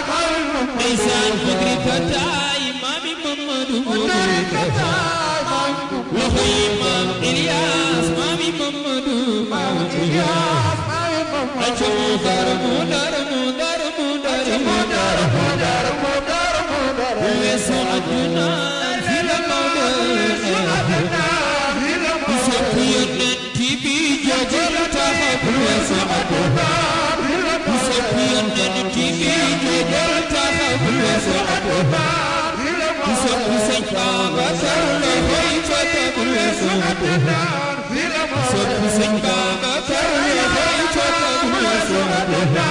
Ndeysaan Fadri Kataay Maami Mamadu loxo yi Maam Ilyas Maami Mamadu aco mu daramu weesu àdduna fi la Maodo ku sopp Yonent bi jógal taxaw weesu àdduna ku sopp Yonent bi jógal taxaw weesu àdduna ku sopp Sëñ Babacar loxo yi ca kaw weesu àdduna ku sopp Sëñ Babacar loxo yi ca kaw weesu àdduna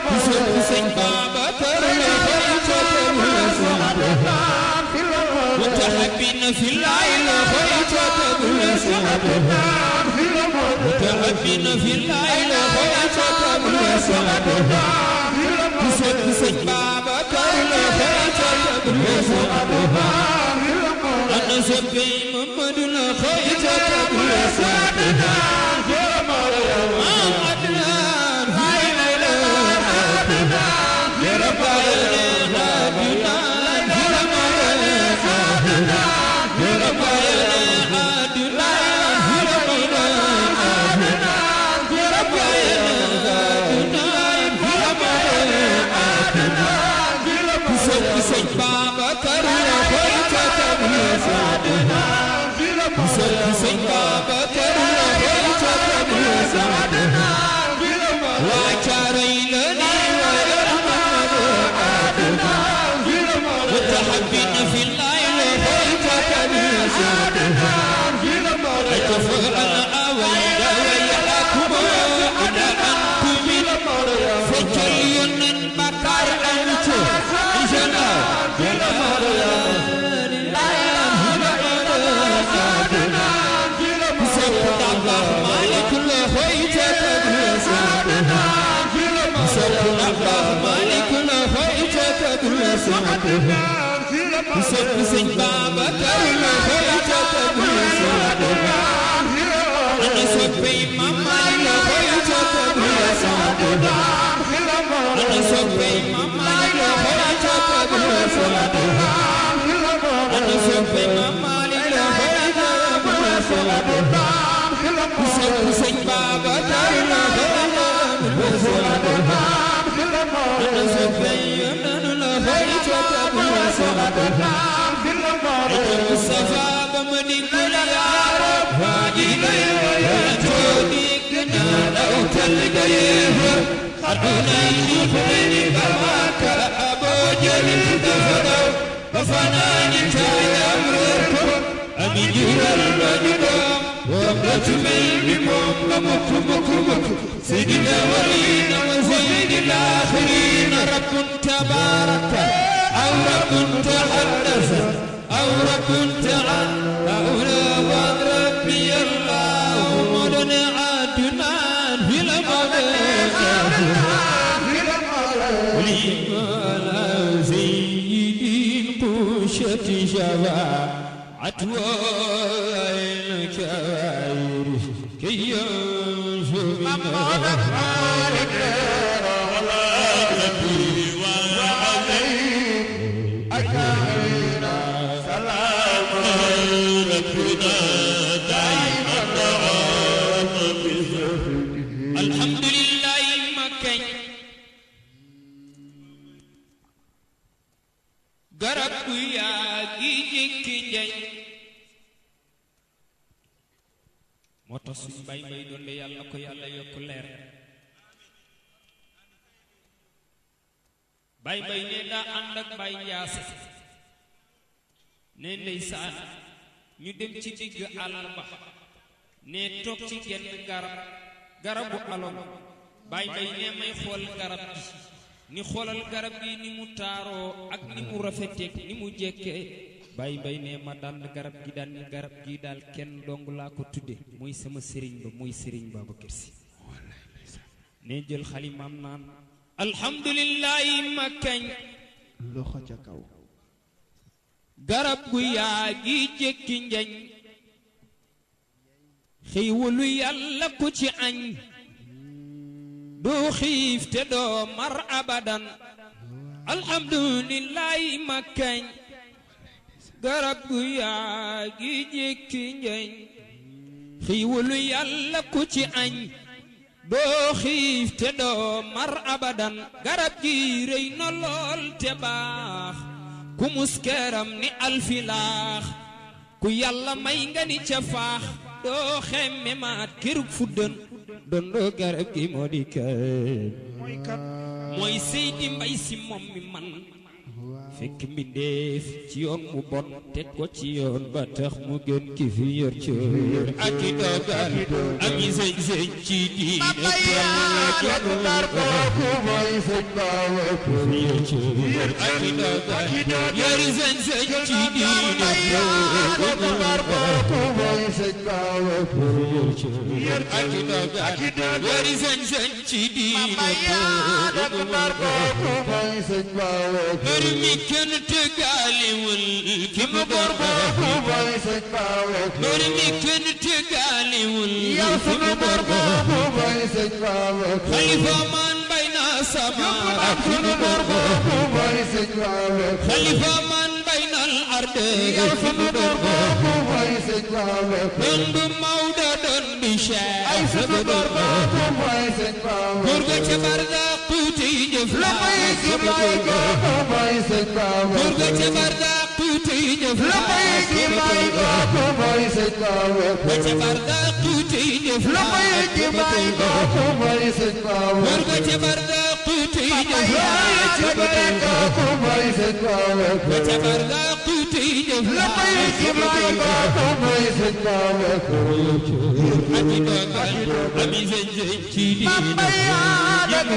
ku sopp Sëñ Babacar loxo yi ca kaw weesu àdduna متحبين في الليل خيرات بالوسعة متحبين في الليل خيرات بالوسعة كسب سجبابك خيرات بالوسعة أنا سبي محمد خيرات بالوسعة ما أدنى في ليلة ربنا كسب سن بابكر خيرات بالوسعة أنا سبي ماما خيرات بالوسعة أنا سبي ماما خيرات بالوسعة أنا سبي ماما خيرات بالوسعة كسب سن بابكر خيرات بالوسعة أنا سبي المصطفى بمني كل يا رب واجينا يا جودك لو تلقيه خدونا يجيبني بواك أبو جليل دفنوا وفناني تاي أمركم أمي جيرا المجدوم وقلت ميمي مكمكمكمك سيدنا ولينا وسيد الآخرين رب تبارك أو رب تحدث أو رب تعالى أولى ربي الله مدن عدنان في المدن وليما سيد قشة شفاعة والكبائر كي ينشر الحمد لله مكي غرب يا جيكي موتو سن باي باي دون يالا كو يالا يوك لير باي باي نيدا اندك باي ياس ne ndeysaan ñu dem ci digg àll ba ne toog ci genn garabu alom Baay Mbay ne may xool garab gi ni xoolal garab gi ni mu taaroo ak ni mu rafeteek ni mu jekkee Baay Mbay ne ma daan garab gi daan ni garab gi daal kenn dong laa ko tudde muy sama sëriñ ba muy sëriñ Babacar Si ne jël xalimaam naan alhamdulillahi ma kañ loxo ca kaw garab gu yaa gi jekki njañ xéewalu yàlla ku ci añ doo xiif te doo mar abadan alhamdulillahi ma kañ garab gu yaa gi jekki njañ xéewalu yàlla ku ci añ doo xiif te doo mar abadan garab gi rëy na lool te baax ku muskeram ni alfilaax ku yàlla may nga ni ca faax doo xemme maat kirug fuddan dondoo garab gi moo di kan mooy Seydi Mbay Si moom mi man fekk mbindeef ci yoon mu bon teg ko ci yoon ba tax mu gën ki fi yor cër ak i dogal ak i sëñ ci diine dar kooku mooy sëñ Babacar fi yor cër ak i dogal yori sëñ ci diine dar kooku mooy sëñ Babacar fi yor cër ak i dogal yori sëñ ci diine dar kooku mooy sëñ Babacar kenn tëggaaliwul ki mu dar kooku mooy sëñ Babacar mbër mi kenn tëggaaliwul yow sunu dar kooku mooy sëñ Babacar xalifa man bay na sama sunu dar kooku mooy sëñ Babacar xalifa man bay na al arde yow sunu dar kooku mooy sëñ Babacar doon du Maodo doon du Cheikh ay sunu dar kooku mooy sëñ Babacar góor ga ca barda tuuti jëf la may ci may kooku mooy sëñ Babacar góor ga ca barda tuuti jëf la may ci may kooku mooy sëñ Babacar ga ca barda tuuti jëf la may ci may kooku mooy sëñ Babacar góor ga ca barda tuuti jëf la may ci may kooku mooy sëñ Babacar ga ca barda tuuti jëf la may ci may kooku mooy sëñ Babacar ak i dogal ami sëñ ci diine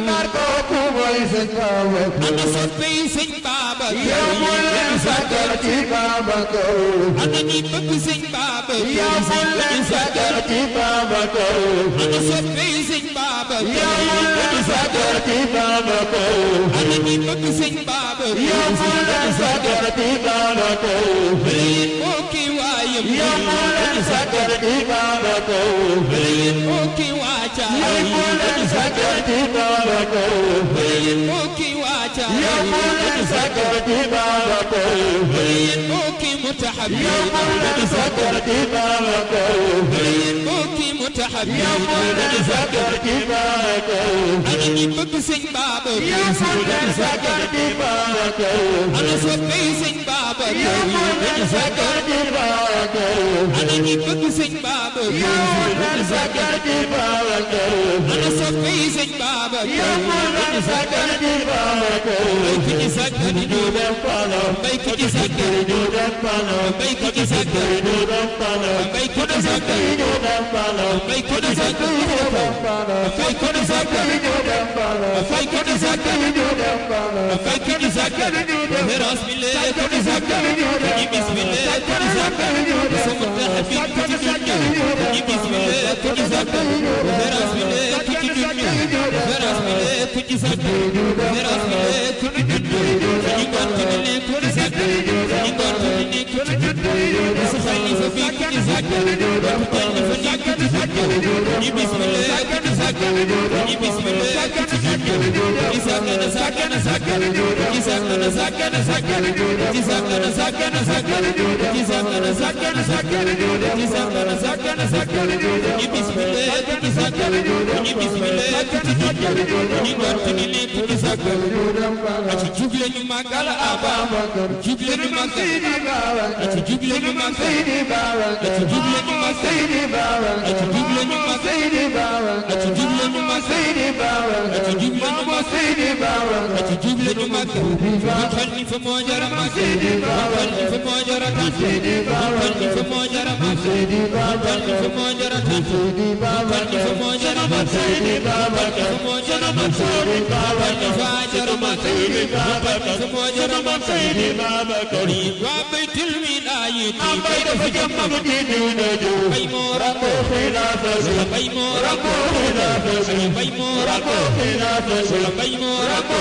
dar kooku mooy sëñ Babacar ana soppe yi sëñ Babacar yow mu leen sagal ci Babacar ana ñi bëgg sëñ Babacar yow mu leen sagal ci Babacar ana soppe yi sëñ Babacar yow mu leen sagal ci Babacar ana ñi bëgg sëñ Babacar yow mu leen sagal ci Babacar yéen moo kii waayam yow mu leen sagal ci Babacar yéen moo kii waaca yow mu leen sagal ci Babacar yéen moo kii waaca yow mu leen sagal ci Babacar yéen moo kii mutahabbi yow mu leen sagal ci Babacar yéen moo kii mutahabbi yow mu leen sagal ci Babacar ana ñi bëgg sëñ Babacar yow mu leen sagal ci Babacar ana soppe yi sëñ Babacar yow mu leen sagal ci Babacar ana ñi bëgg sëñ Babacar yow mu leen sagal ci Babacar ana soppe yi sëñ Babacar yow mu leen sagal ci Babacar mbay ki ci sàggan ñu dem palo mbay ki ci sàggan ñu dem palo mbay ki ci sàggan ñu dem palo mbay ki ci sàggan ñu dem palo mbay ki ci sàggan ñu dem palo mbay ki ci sàggan ñu dem palo mbay ki ci sàggan ñu dem palo mbay ki ci sàggan référence bi lee ko ci sàggan ñi bis bi lee ko ci sàggan sama taxabi ko ci junñu ñi bis bi lee ko ci sàggan référence bi lee ko ci junñu référence bi lee ko ci sàggan référence bi lee ko ci junñu ñi gont ni lee ko ci sàggan ñi gont ni lee ko ci junñu su xalifa bi ko ci sàggan ko xalifa ni ko ci sàggan ñi bis bi lee ko ci sàggan ñi bis bi lee ko ci junñu ñi sàggan sàggan sàggan ñi sàggan sàggan sàggan ñi sàggan sàggan sàggan ñi sàggan sàggan sàggan ñi sàggan sàggan sàggan ñi bis bi lee ko ci sàggan ñi bis bi lee ko ci junñu ñi gont ni lee ko ci sàggan ci juble ñu màggal Ababacar juble ñu màggal ci juble ñu màggal ci juble ñu màggal ci juble ñu màggal ci juble ñu màggal ci juble ñu màggal ci juble ñu màggal xal ni fa moo jara màggal xal ni fa moo jara màggal xal ni fa moo jara Seydi Babacar Khalifa moo jara takk Seydi Babacar Khalifa moo jara mat Seydi Babacar Khalifa moo jara mat Seydi Babacar Khalifa jara mat Seydi Babacar Khalifa moo jara mat Seydi Babacar waa baytul wilaayati am bay dafa jàmm di diine ju bay moo rako xilaafa bay moo rako bay moo rako bay moo rako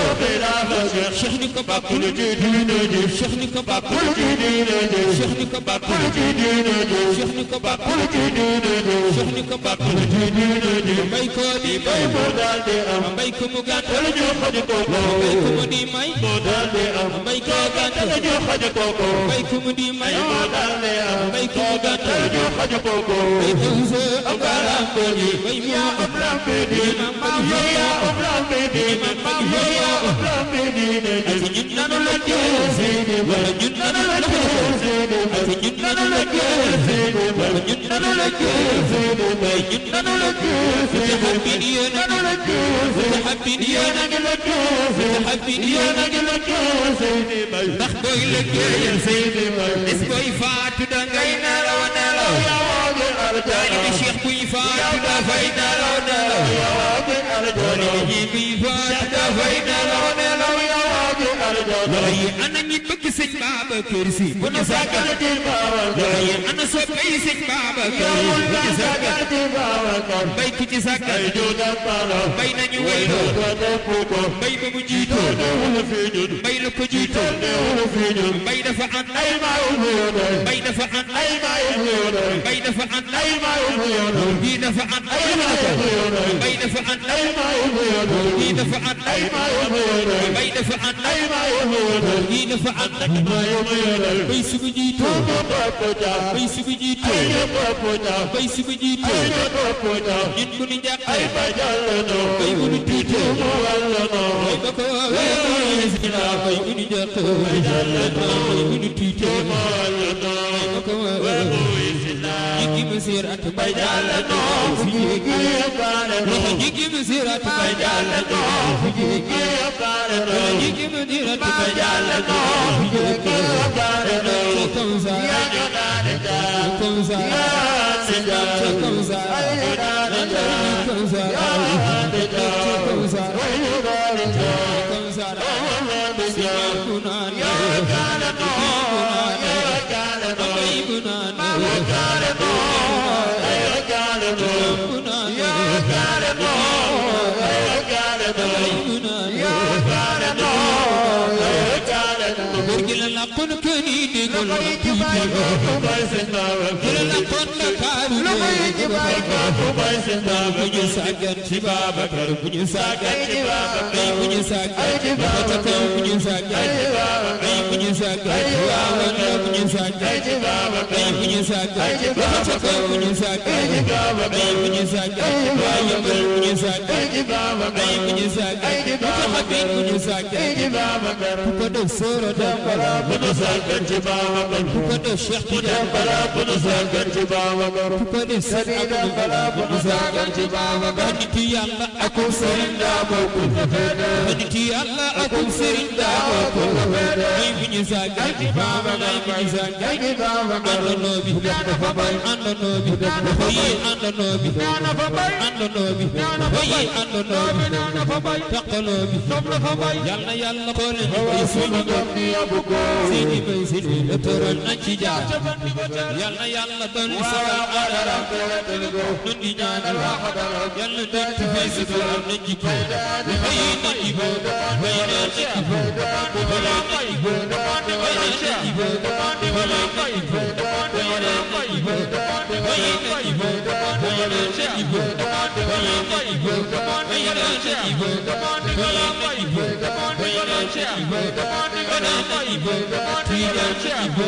Cheikh ni ko bàkkul ci diine ji Cheikh ni ko bàkkul ci diine ji Cheikh ni ko bàkkul ci diine ji Cheikh ni ko bàkkul ci diine ji Cheikh ni ko bàkkul ci diine ji may ko di bay may mo daal di am may ko mu gàttal la ñu xaj ko may ko mu di may mo daal di am may ko gàttal la ñu xaj ko may ko mu di may mo daal di am may ko mu gàttal la ñu xaj ko may ko se am garam ko di may ya mo am lambe di mam ya am lambe di mam ya am lambe di ati ñun nanu la Seydi wala ñun nanu la Seydi ati ñun nanu la Seydi wala ñun nanu la Seydi may ñun nanu la mutahabbin yéena mutahabbin yéena mutahabbin yéena ndax booy liggéeyal bis booy faatu dangay nelaw nelaw taalibe Cheikh buy faatu dafay nelaw nelaw taalibe ji buy faatu dafay nelaw nelaw waaye ana ñi bëgg sëñ Babacar Si bu ñu sàggal waaye ana soppay sëñ Babacar Si bu ñu sàggal bay ki ci sàggal bay nañu wayloo bay ba mu jiitoo bay la ko jiitoo bay dafa ànd bay dafa ànd bay dafa ànd bii dafa ànd bay dafa ànd bii dafa ànd bay dafa ànd bii dafa ànd bay sugu jiitoo bay sugu jiitoo bay sugu jiitoo ñun bu ñu jàqee bay bu ñu tiitoo bay ba ko waawee bay bu ñu jàqee bay bu ñu tiitoo bay ba ko waawee jiggi masir at bay jàlla noo fi jiggi loxo jiggi masir at bay jàlla noo fi jiggi loxo jiggi masir at bay jàlla noo fi jiggi comme ça comme ça comme ça comme ça comme ça comme ça لقن كني دغل لقن كارو بني ساغن شباب كر بني ساغن بني ساغن بتكو بني ساغن بني ساغن وانا بني ساغن بني ساغن بتكو بني ساغن بني ساغن وايا بني ساغن بني ساغن بتحبين بني ساغن كدو سورة دمبلا بني ساغن شباب كدو شيخ دمبلا بني ساغن شباب كدو سيد دمبلا بني ساغن شباب نتي يالا اكو سيرين دابو نتي يالا اكو سيرين دابو بني ساغن شباب بني ساغن شباب اندو نوبي اندو نوبي وي اندو نوبي اندو نوبي وي اندو نوبي تقلوبي يالا يالا قول سيدي سيدي بي سيدي لترن نجي جار يالا يالا دون سوال قدرم نندي جان يالا دون في سفر نجي كو وي نجي بو وي نجي بو ولا نجي بو وي نجي بو ولا نجي بو وي نجي بو وي نجي بو وي نجي بو وي نجي بو وي نجي بو ولا نجي بو وي نجي بو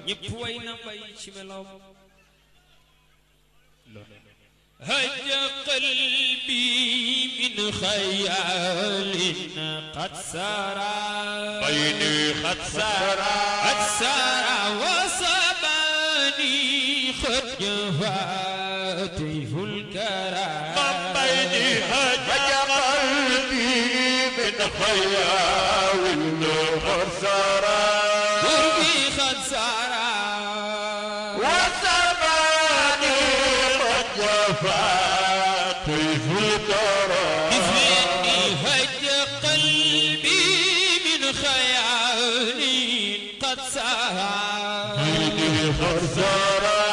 ñépp way na bay ci melaw هج قلبي من خيال قد سرى بيني قد سرى وصباني خد جفاتي الكرى بيني هج قلبي من خيال قد سرى قربي قد سرى وصباني قد جفاتي الكرى إذني هج قلبي من خيال قد سرى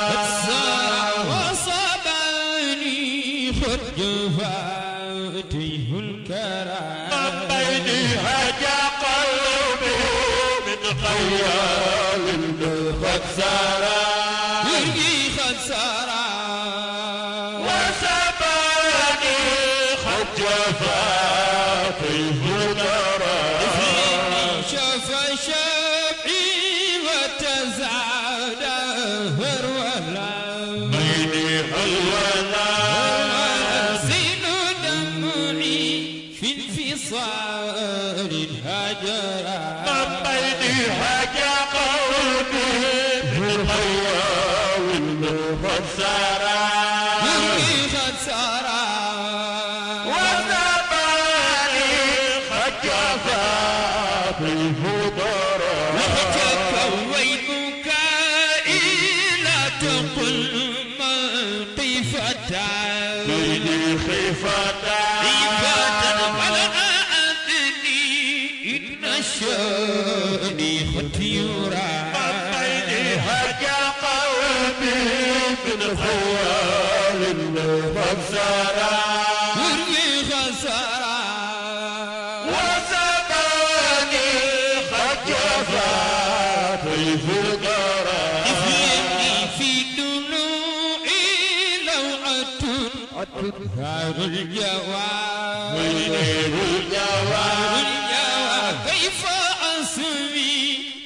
قد سرى وصباني خد جفاتي الكرى بيني هج قلبي من خيال قد سرى يرقي قد سرى وسباني قد جفاتي الكرى شاف شفعي وتزعد هرولا بيني هلولا زين دمعي في انفصال هجرا بيني هج قلبي من خيال قد سرى يرقي قد سرى وسباني قد جفاتي الكرى وتكويت بكائي لا تقل موقفة بيني خيفة ولا أدري إن شاني خطيرا بيني هج قلبي من خيال قد سرى يرمي خسارا وسباني قد جفاتي الكرى إثني في دلوعي لوعة ثار الجواب بيني الجواب كيف أسمي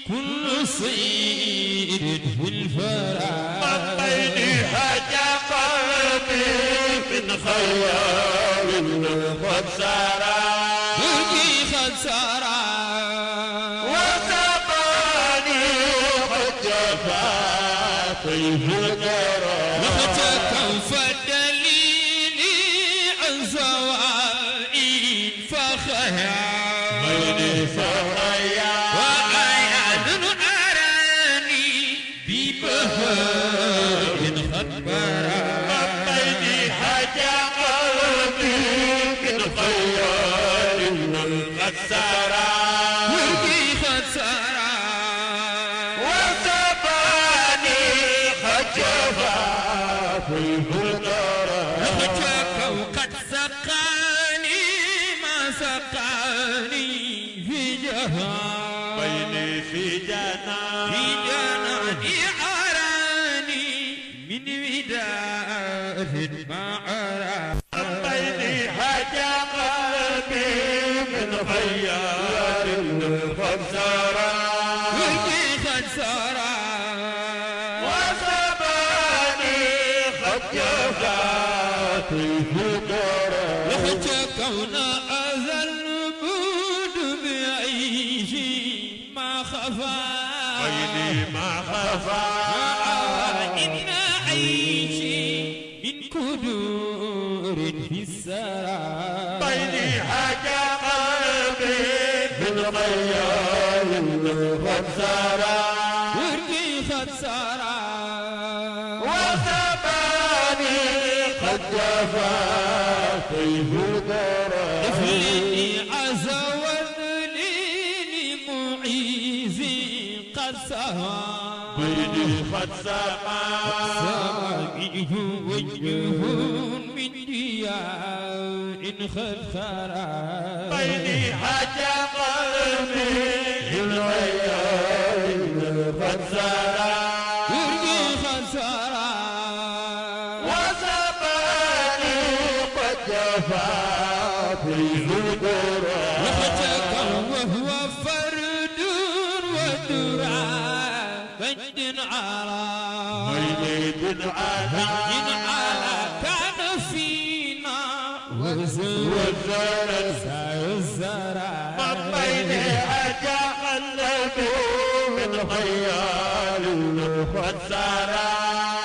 كل صيد في الفراغ بيني هج قلبي من خيال قد سرى يرقي خسارا وسباني قد جفاتي الكرى وتكوف دليلي عن زوائد فخيال بيني فخيا وأياد أراني ببهاء خبرا بيني هج قلبي من خيال قد سرى يرقي خسارا وسباني قد جفاتي الكرى وتكو قد سقاني ما سقاني في جهان بيني في جنان في جناني أراني من وداد ما أرى بيني هج قلبي من خيال قد سرى يرقي خسارا وسباني قد جفاتي الكرى وتكون أذى النبود بعيشي ما خفى بيني ما خفى إن عيشي من كدور في السرى بيني هج قلبي من خيال قد سرى يرقي خسارا وسباني قد جفا طيف القرى إفلني عزوتني معيزي قد سهى بيني قد سما سمائه وجه من دياء خثرا بيني حتى قلبي العيال قد سرى يرجي خسرا وزماني قد جفا طيف القرى لحجك وهو فرد ودرا مجد على ميت على مجد على كان فينا وزرا الزرع من بين حاجة قلبي من خيال قد سرى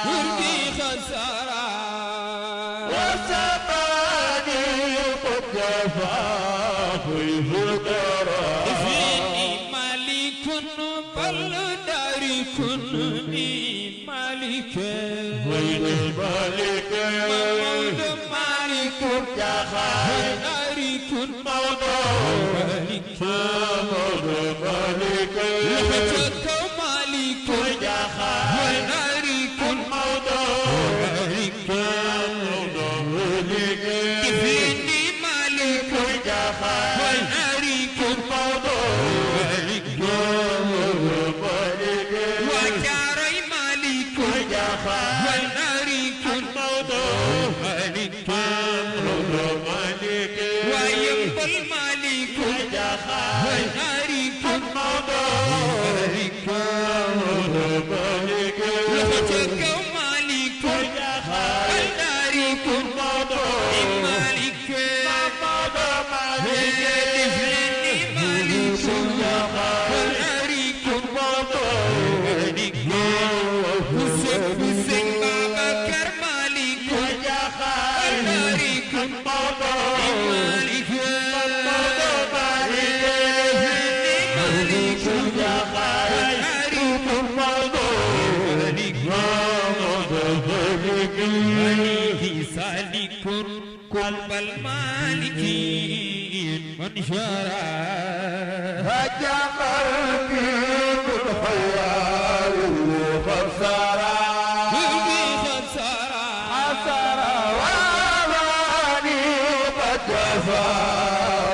يرجي خسرا وزماني قد جفا طيف القرى إفني مالك بل دارك مالك وين الملك مولد مالك يا خالد دارك موضوع مالك ملك لفتك مالك يا خالد دارك موضوع مالك ملك إفني مالك يا خالد دارك موضوع مالك ملك وجاري مالك يا خالد دارك موضوع مالك ملك وينبل مالك يا خالد دارك موضوع مالك ملك لفتك مالك يا خالد دارك موضوع مالك موضوع ملك إفني مالك دارك مالك حسين بابا كرمالك يا خالد دارك موضوع مالك ملك يا خالد عليه سالك قلب المالكين من شرع هجا قلبي بالخيال قد سرى يلقي خسارة سرى واماني قد جفا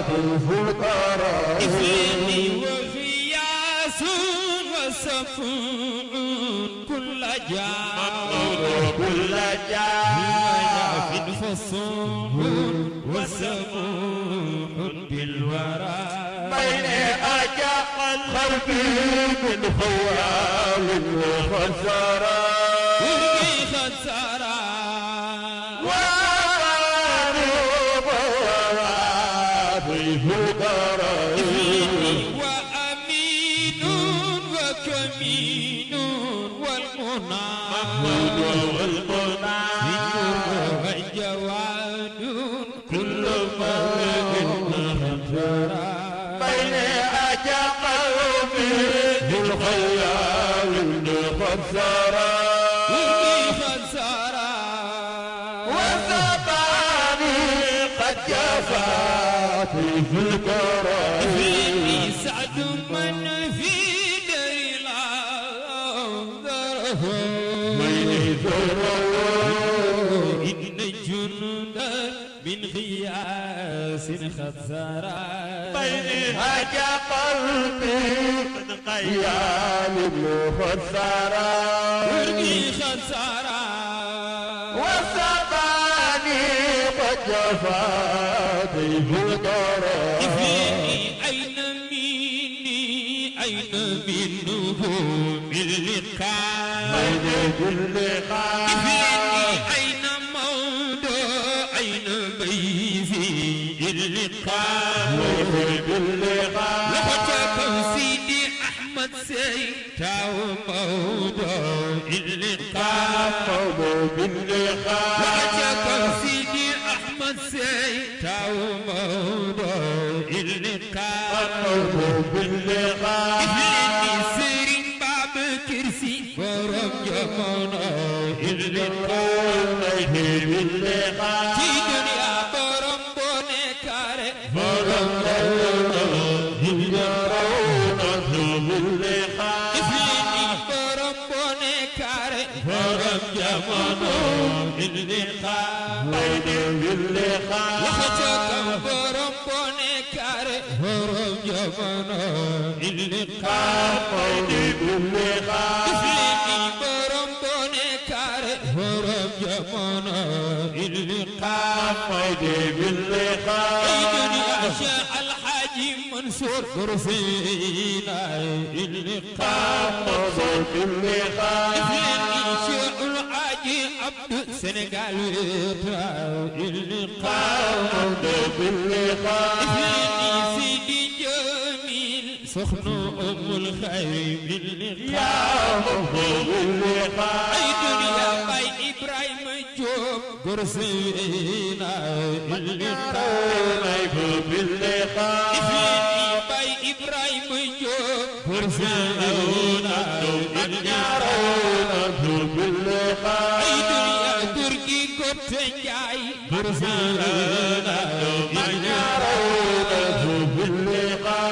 طيف القرى إفني وغياس وسفون كل جاء كل جاء فصون وسموح بالورى بين أجاق قلبي من خيال قد سرى يلقي خسارة واماني طيف القرى وأمين وكمين والمنى والمنى وجواد كل ملك بين أجا قلبي بالخيال قد سرى يلقي خسارة وزماني قد جفا طيف القرى فيني سعد من في دير العذره بين ذروة إن جندا من غياس خسارة بين هجا قلبي من خيال قد سرى يلقي خسارة وزماني قد جفا طيف القرى فيني أين مني أين منه باللقاء بين كل خال فيني أين موضوع أين بيزي اللقاء كل خال لفتك سيدي أحمد سيتا وموضوع اللقاء باللقاء لفتك سيدي أحمد سيتا وموضوع اللقاء باللقاء إفلني سيرين باب كرسي borom jamono illiqaayhi billiqaa ci dunya borom bone kare borom jamono illiqaayhi billiqaa iflini borom bone kare borom jamono illiqaayhi billiqaa waxata borom bone kare borom jamono illiqaayhi billiqaa iflini borom bone kare borom jamono illiqaayhi billiqaa ay dunya Cheikh Alhaji Mansour Borfina illiqaayhi billiqaa iflini Cheikh Alhaji Abdou Sénégal illiqaayhi billiqaa iflini Sidi Jamil soxna Umul Khayr billiqaa ay dunya Bay Ibrahima Diop Borfina illiqaayhi billiqaa iflini Bay Ibrahima Diop Borfina billiqaa ay dunya Gurgi Gotte Njaay Borfina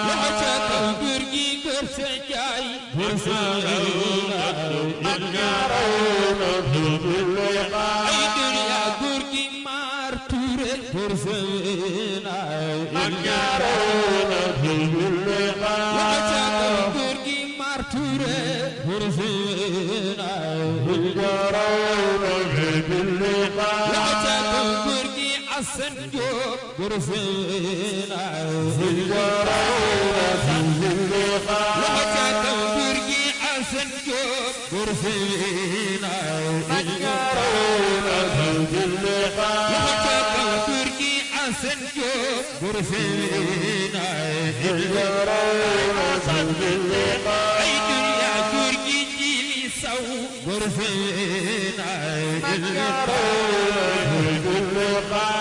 waxata Gurgi Gotte Njaay Borfina ay dunya Gurgi Mar Touré Borfina waxata Gurgi Mar Touré Borfina waxata Gurgi Assane Diop Borfina waxata Gurgi Assane Diop Borfina waxata Gurgi Assane Diop Borfina ay dunya Gurgi Jili Saw Borfina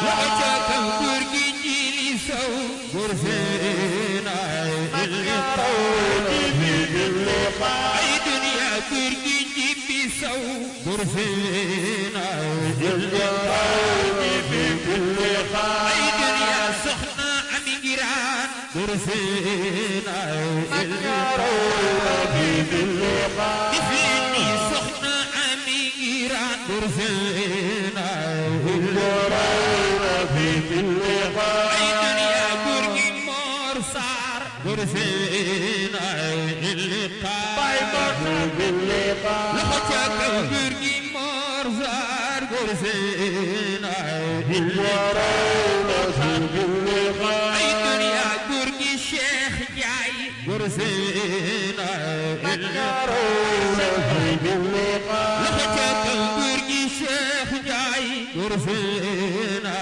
waxata Gurgi Jili Saw Borfina ay dunya Gurgi Jibi Saw Borfina ay dunya Soxna Ami Ngiraan Borfina iflini Soxna Ami Ngiraan Borfina ay dunya Gurgi Mor Sarr Borfina waxata Gurgi Mor Sarr Borfina ay dunya Gurgi Cheikh Ndiaye Borfina waxata Gurgi Cheikh Ndiaye Borfina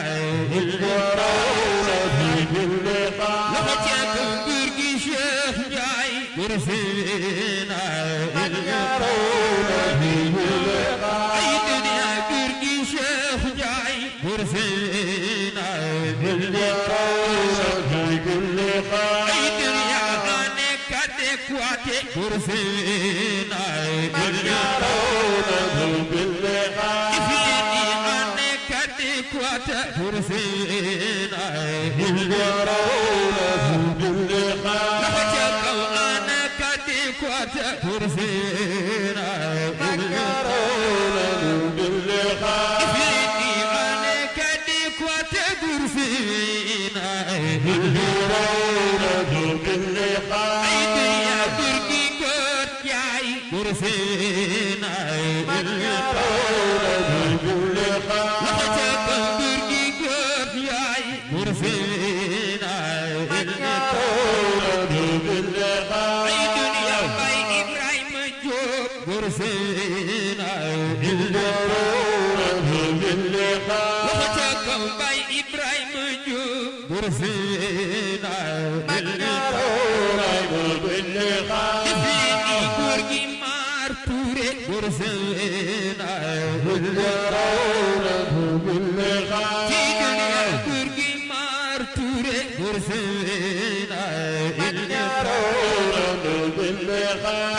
waxata Gurgi Cheikh Ndiaye Borfina ay dunya Gurgi Cheikh Ndiaye Borfina ay dunya ane kade kwate Borfina iflini ane kade kwate Borfina waxata ane kade kwate Borfina iflini ane kade kwate Borfina ay dunya Gurgi Got Njaay Borfina waxata Gurgi Got Njaay Borfina ay dunya Bay Ibrahima Diop Borfina waxata Bay Ibrahima Diop Borfina iflini Gurgi Mar Touré Borfina ci dunya Gurgi Mar Touré Borfina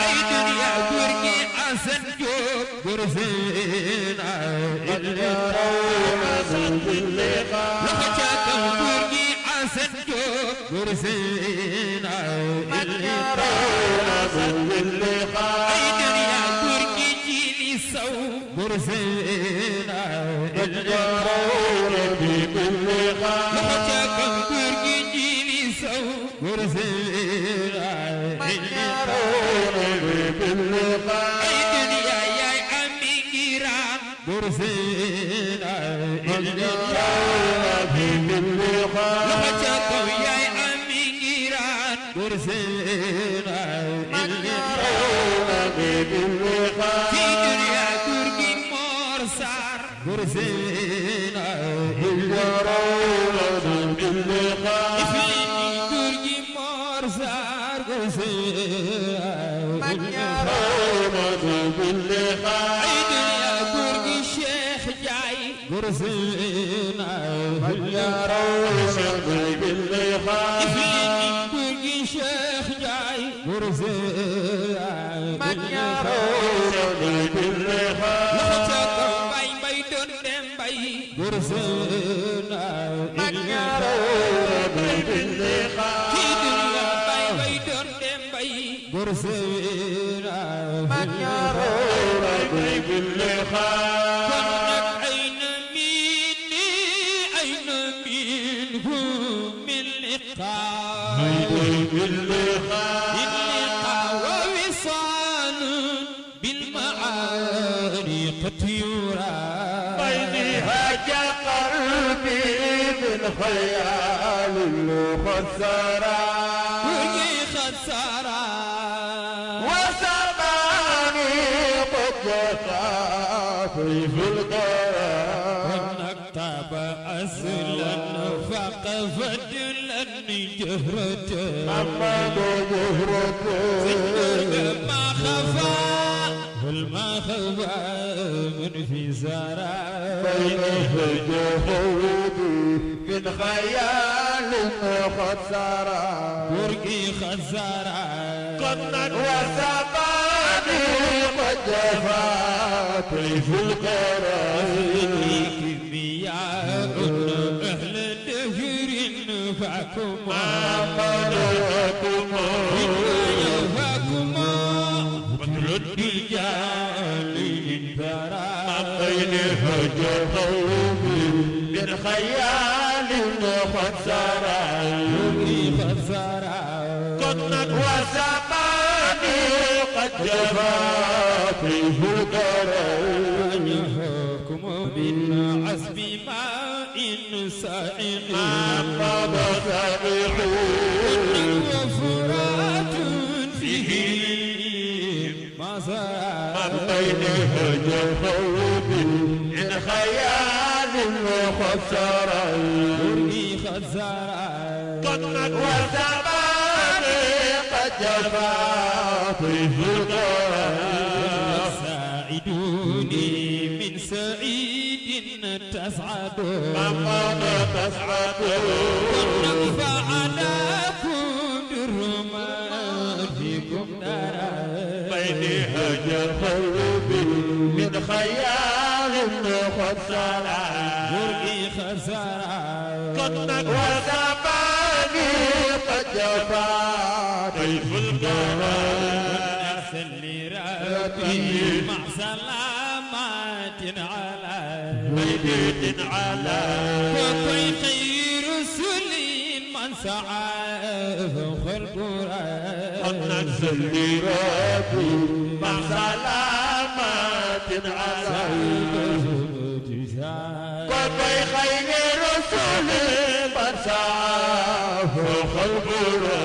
ay dunya Gurgi Assane برزينا يرون باللقاء لخجاك البرقي عسن جوب برزينا يرون باللقاء أيدن يا برقي جيلي سو برزينا يرون باللقاء لخجاك البرقي جيلي سو برزينا يرون باللقاء أيدن يا عمي كرام برزينا باللقاء لخجاك يا عمي كرام برزينا باللقاء في دنيا برقي مرسار برزينا يرون باللقاء إفليني برقي مرسار برزينا يرون باللقاء أي دنيا برقي شيخ جاي برزينا يرون باللقاء إفليني برقي شيخ جاي برزينا يرون باللقاء لخجاك باي باي دون دم باي برزينا يرون باللقاء في دنيا باي باي دون دم باي برزينا يرون باللقاء كنك أين مني أين منه من لقاء باللقاء اللقاء ووصال بالمعاني قد يرى بيني هجى قلبي من خيال الخسرى برقي خسارة وزماني قد في القرى ونكتب أصلا فقفدلا جهرته محمد زهرته ما خفى والما خفى من في زرع بيني هجى قلبي من خيال الخسرى برقي خسارة قد وزماني قد جفا في القرى كمياء أهل دهر فاكما فاكما بدر الرجال انفرا من خيال خسرى خسارة قد وزماني قد جفا في القرى يحكم من عزب ماء سائق وفرات فيه ما زال من خيال خسرى برقي خسارة قد وزماني قد جفا في القرى ساعدوني من سعيد تسعد محمد تسعد فعلاكم درمان فيكم دارا بيني هجر قلبي من خيال خسرى برقي خسارة قد وزماني قد جفا طيف القرى سلي ربي مع سلامات على بيت على وطي خير سلي من سعى فوق القرى قد نزل ربي مع سلامات على وفي خير رسول من سعى فوق القرى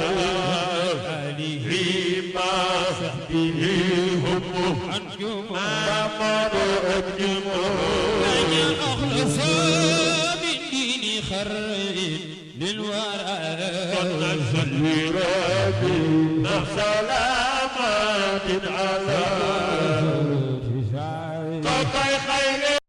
عليه فيما به هم أنجم محمد أنجمه أخلص من دين خرج للورى قد نزل ربي مع سلامات على